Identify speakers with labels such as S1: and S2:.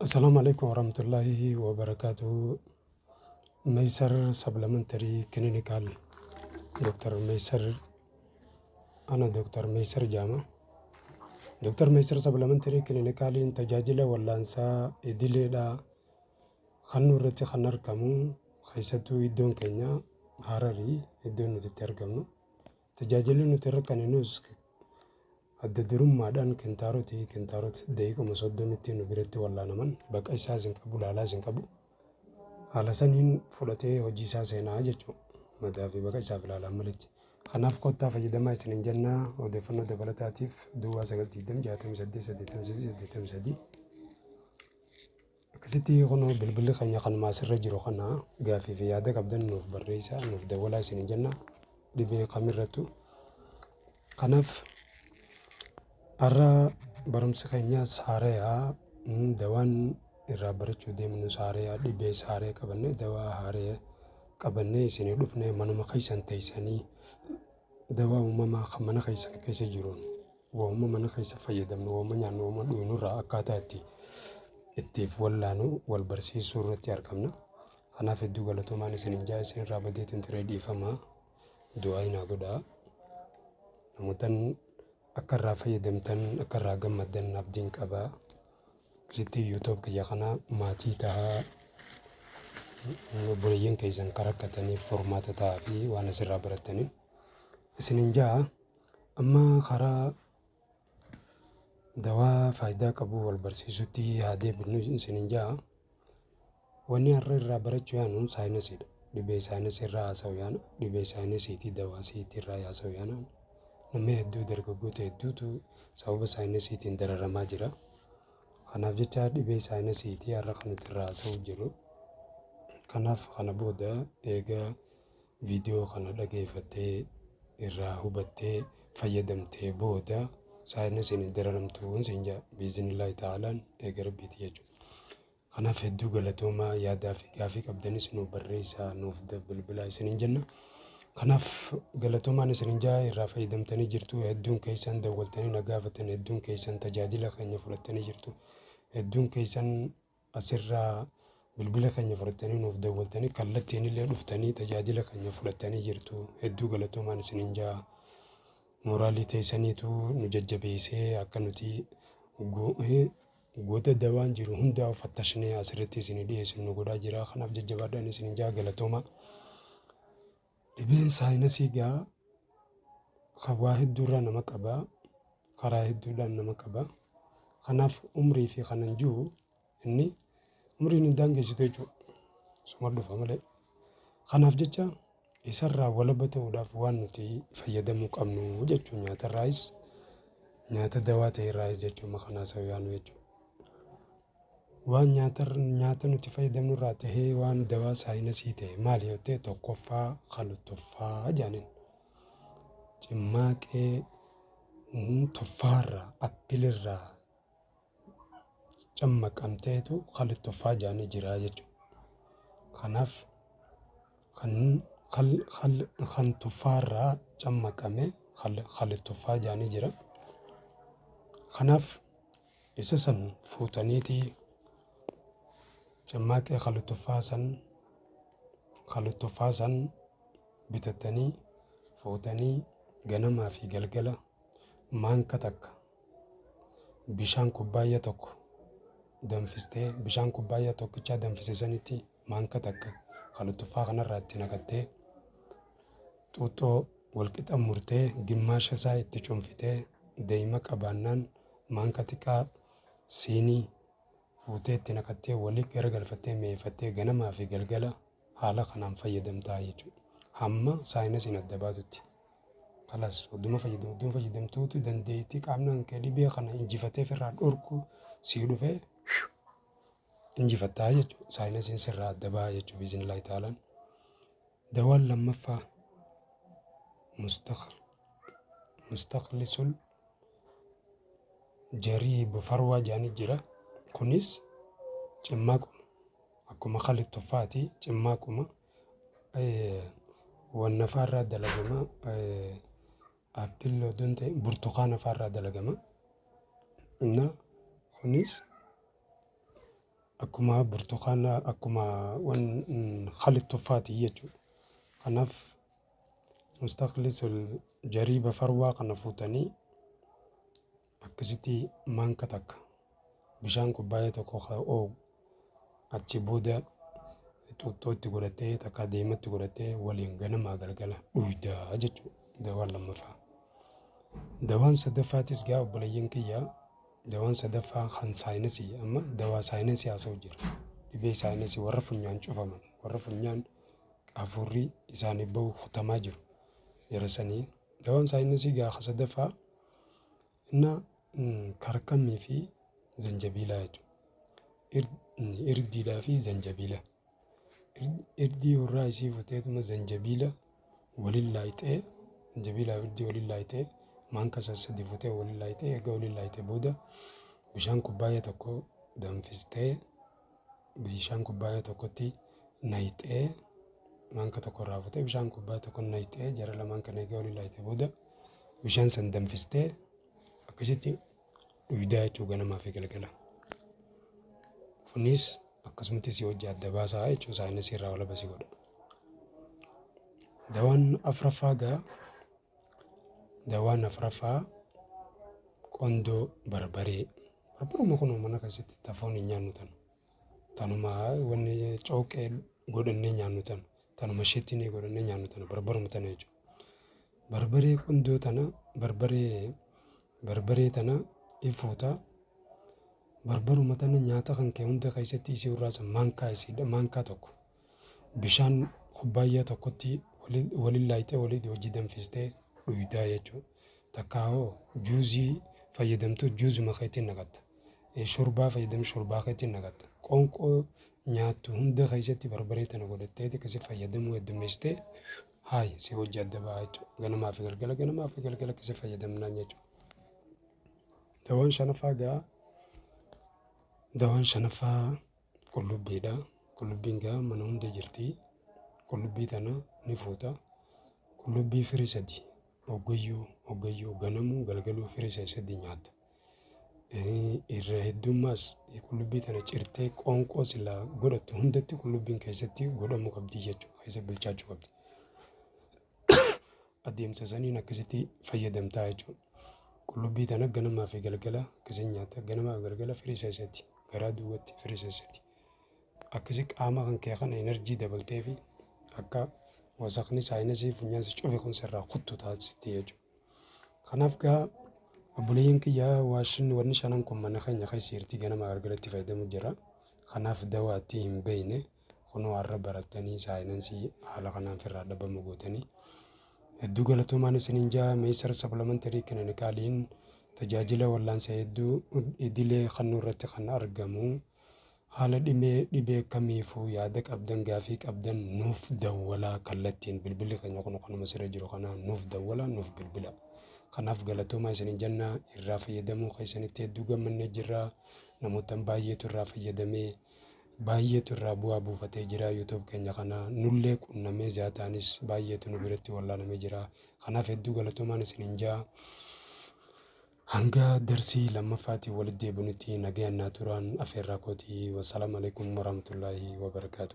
S1: Assalaamu alaikum warahmatullaahi wabarakaatuh. Meeysar Supplementary Clinical Dr. Meeysar, ana Dr. Meeysar Jaama. Dr. Meeysar Supplementary Clinicaliin tajaajila wallaansaa idileedha kan nu irratti kan argamu, keessattuu iddoon keenya Hararii, iddoon nuti itti argamnu. Tajaajilli nuti irra kenninus adda durummaadhaan kintaarotii, kintaarot daqiiquma 30tti nu biratti wallaanaman, baqa isaas hin qabu, laalaas hin qabu. Haala saniin fudhatee hojii isaa seenaa jechuudha. Madaa fi baqa isaaf ilaalaan malitti. Kanaaf kottaa fayyadamaa isiniin jennaa. Odeeffannoo dabalataatiif duwwaa 9 20 68 83 83. Akkasitti kunoo bilbilli keenya kanuma asirra jiru kana, gaaffii fi yaada qabdan nuuf barreessaa, nuuf dawwalaa isiniin jenna, dhibee kamirrattu. Kanaaf har'a barumsi keenya saareyaa, dawaan irraa barachuu deemnu saareyaa, dhibee saaree qabanne, dawaa haaree qabannee isinii dhufne. Manuma keessan teessanii dawaa uumamaa kan mana keessan keessa jiruun, waa'uma mana keessa fayyadamnu, waa'uma nyaannu, waa'uma dhugnu irraa akkaataa itti ittiif wallaanu wal barsiisuu irratti argamna. Kanaaf hedduu galatoomaan isiniin jaa. Isinirraa badeetiin ture, dhiifamaa, du'aa naa godhaa. Namootan akka irraa fayyadamtan, akka irraa gammaddan abdiin qabaa. Sitti YouTube kiyya kana maatii tahaa, obboleeyyan keessan kan rakkataniif furmaata ta'aa fi waan asirraa barattaniin isiniin jaa. Amma karaa dawaa faayidaa qabu wal barsiisutti haa deebinu isiniin jaa. Wanni har'a irraa barachuu yaanu sinusiidha. Dhibee sinusii irraa haasa'u yaana. Dhibee sinusiitii dawaa siitii irraa haasa'u yaana. Namni hedduu, dargaggoota hedduutu sababa sinusiitiin dararamaa jira. Kanaaf jecha dhibee sinusiitii har'a kan nuti irraa haasa'u jirru. Kanaaf kana booda eegaa viidiyoo kana dhageeffattee, irraa hubattee fayyadamtee booda sinusiin hin dararamtu siin jedha, biiznillaahi ta'aalaan, eega rabbiiti jechuudha. Kanaaf hedduu galatoomaa, yaadaa fi gaafii qabdanis nuuf barreessaa, nuuf bilbilaa isiniin jenna. Kanaaf galatoomaan isiniin jaa. Irraa fayyadamtanii jirtu, hedduun keessan dawwaltanii na gaafatan, hedduun keessan tajaajila keenya fudhattanii jirtu, hedduun keessan asirraa bilbila keenya fudhattanii nuuf dawwaltanii, kallattiin illee dhuftanii tajaajila keenya fudhattanii jirtu. Hedduu galatoomaan isiniin jaa. Mooraalii teessaniitu nu jajjabeessee akka nuti goota dawaan jiru hundaa fattashnee asirratti isinii dhiyeessinu nu godhaa jira. Kanaaf jajjabaadhaan isiniin jaa, galatooma. Dhibeen sinusii gaa kan waa hedduurraa nama qaba. Karaa hedduudhaan nama qaba. Kanaaf umrii fi kanan jiru inni umriin hin daangessitu jechuudha. Suma dhufa malee. Kanaaf jecha isarraa walaba ta'uudhaaf waan nuti fayyadamuu qabnu jechuun, nyaatarraayis, nyaata dawaa ta'e irraayis jechuun kanaa isa yaanu jechuudha. Waan nyaata nuti fayyadamnu irraa tahee waan dawaa sinusii ta'e maali yoo ta'e, tokkoffaa kaluttuffaa jedhaniin. Cimmaaqee tuffaarraa, appleirraa cammaqamteetu kaluttuffaa jedhanii jira jechuudha. Kanaaf kan tuffaarraa cammaqame kaluttuffaa jedhanii jira. Kanaaf isa san fuutaniitii cimmaaqee kaluttuffaa san bitattanii fuutanii ganamaa fi galgala maanka takka bishaan kubbaayyaa tokko danfistee, bishaan kubbaayyaa tokkichaa danfise sanitti maanka takka kaluttuffaa kanarraa itti naqattee, xuuxxoo walqixa murtee gimmaasha isaa itti cuunfitee, deeyma qabaannaan maanka xiqqaa siinii fuutee itti naqattee, walii garagalfattee mi'eeffattee ganamaa fi galgala haala kanaan fayyadamtaa jechuudha. Hamma sinusiin adda baatutti. Kalas odduma fayyadamtuutu dandeettii qaamni kee dhibee kana injifatee ofirraa dhorku sii dhufee injifattaa jechuudha. Sinusiin sirraa adda baha jechuudha biiznillaahi ta'aalaan. Dawaan lammaffaa mustaqlisul jarii bufarwaa jedhanii jira. Kunis cimmaaquma akkuma kalittuffaati, cimmaaquma wanna faarraa dalagama, apple odoon ta'e burtukaana faarraa dalagama. Inna kunis Akkuma burtukaana, akkuma wan khali tuffaati jechuudha. Kanaaf mustaqlisul jariiba farwaa kana fuutanii akkasitti maanka takka bishaan kubbaayyaa tokko ka oo'u achi booda xuuxxoo itti godhattee takka deematti godhattee waliin ganamaa galgala dhuydaa jechuudha. Dawaan lammaffaa. Dawaan sadaffaatis gaa obboleeyyan kiyya, dawaan sadaffaa kan saayinasii, amma dawaa saayinasii haasa'u jira. Dhibee saayinasii warra funyaan cufaman, warra funyaan hafuurri isaanii bahu kutamaa jiru. Jara sanii dawaan saayinasii gaa ka sadaffaa inna karkammii fi zanjabiilaa jechuudha. Irdiidhaa fi zanjabiila. Irdii hurraa isii futeetuma zanjabiila waliin laayixee, zanjabiilaa fi irdii waliin laayixee, maanka sassadi futee waliin laayixee, erga waliin laayixee booda bishaan kubbaayyaa tokko danfistee, bishaan kubbaayyaa tokkotti nayixee, maanka tokko irraa futee bishaan kubbaayyaa tokko nayixee, jara lamaan kana erga waliin laayixee booda bishaan san danfistee akkasitti dhuydaa jechuu ganamaa fi galgala. Kunis akkasumatti si hojii adda baasaa jechuun saayinsii irraa walaba si godha. Dawaan afraffaa gaa, dawaan afraffaa qondoo barbaree. Barbaruma kun mana keessatti tafoon hin nyaannu tana. Tanuma wanni cooqee godhannee nyaannu tana. Tanuma shittinii godhannee nyaannu tana, barbaruma tana jechuudha. Barbaree qondoo tana, barbaree tana ifuuta. Barbaruma tana nyaata kan kee hunda keessatti isii urraasa maankaa isiidha, maankaa tokko bishaan kubbaayyaa tokkotti waliin laayixee, waliin hojii danfistee dhuydaa jechuudha. Takkaa hoo juuzii fayyadamtu juuzuma keetti naqatta. Shorbaa fayyadamtu shorbaa keetti naqatta. Qoonqoo nyaattu hunda keessatti barbaree tana godhattee akkasi fayyadamuu heddummeessitee haay si hojii adda ba'a jechuudha. Ganamaa fi galgala, ganamaa fi galgala akkasi fayyadamnaan jechuudha. Dawaan shanaffaa gaa, dawaan shanaffaa qullubbiidha. Qullubbiin gaa mana hunda jirti. Qullubbii tana ni fuuta. Qullubbii firii sadi hoggayyuu hoggayyuu ganamuu galgaluu firii sadi nyaatta. Irra heddummaas qullubbii tana cirtee qoonqoo silaa godhattu hundatti qullubbiin keessatti godhamuu qabdi jechuudha. Keessa bilchaachuu qabdi. Adeemsa saniin akkasitti fayyadamtaa jechuudha. Qullubbii tana ganamaa fi galgala akkasiin nyaata. Ganamaa fi galgala firii sadi garaa duwwaatti firii sadi. Akkasi qaama kan kee kana enerjii dabaltee fi akka wasaqni saayinasii funyaan si cufe kun sirraa kuttu taasisti jechuudha. Kanaaf gaa obboleeyyan kiyya, waashin wanni shanan kun mana keenya keessa jirti, ganama galgalatti fayyadamu jira. Kanaaf dawaatti hin beekne kunoo har'a barattanii saayinasii haala kanaan firraa dhabamu gootanii. Hedduu galatoomaan isiniin jaa. Meesar Supplementary Clinicaliin tajaajila wallaansa hedduu idilee kennuu irratti kan argamu. Haala dhibee dhibee kamiifuu yaada qabdan, gaafii qabdan nuuf dawwalaa, kallattiin bilbilli keenya kun kanuma sirra jiru kana nuuf dawwalaa, nuuf bilbila. Kanaaf galatoomaa isiniin jenna, irraa fayyadamuu keessanitti hedduu gammannee jirra. Namoota baay'eetu irraa fayyadamee, baay'eetu irraa bu'aa buufatee jira. YouTube keenya kana nullee qunnamee zaataanis baay'eetu nu biratti wallaanamee jira. Kanaaf hedduu galatoomaan isiniin jaa. Hanga darsii lammaffaatiin walitti deebinutti nagayaan naa turaan afeerraa kootii. Wassalaamu alaikum warahmatullaahi wabarakaatu.